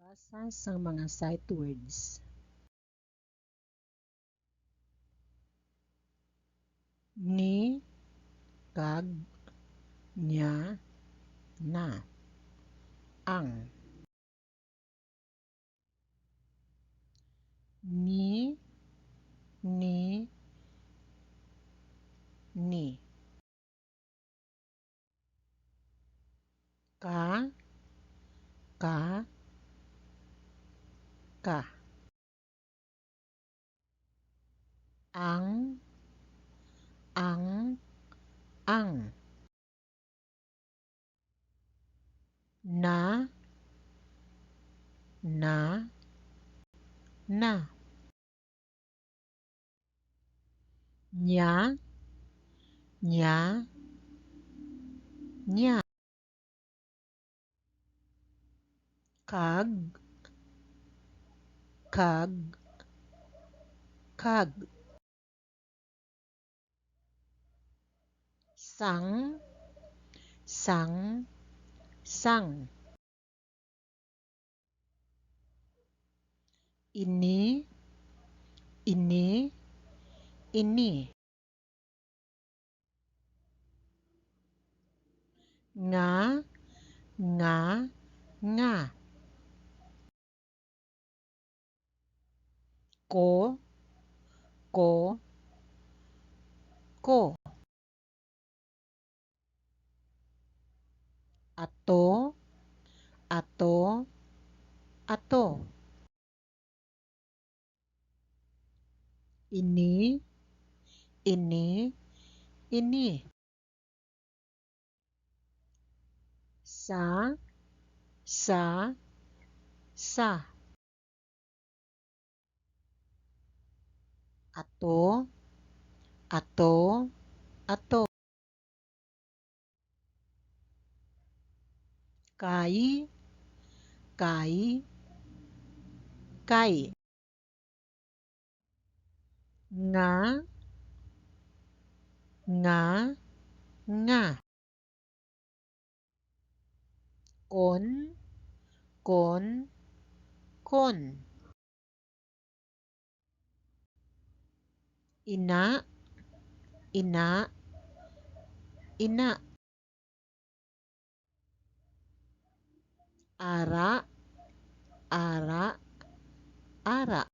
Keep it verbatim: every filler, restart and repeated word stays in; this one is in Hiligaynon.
Pagbasa sang mga sight words. Ni, kag, nya, na. Ang. Ni, ni, ni. Ka, ka, ka. Ang, ang, ang. Na, na, na. Nya, nya, nya. Kag, kag, kag. Sang, sang, sang. Ini, ini, ini. Nga, nga, nga. Ko, ko, ko. Ato, ato, ato. Ini, ini, ini. Sa, sa, sa. Ato, ato, ato. Kay, kay, kay. Nga, nga, nga. Kon, kon, kon. Ina, ina, ina. Ara, ara, ara.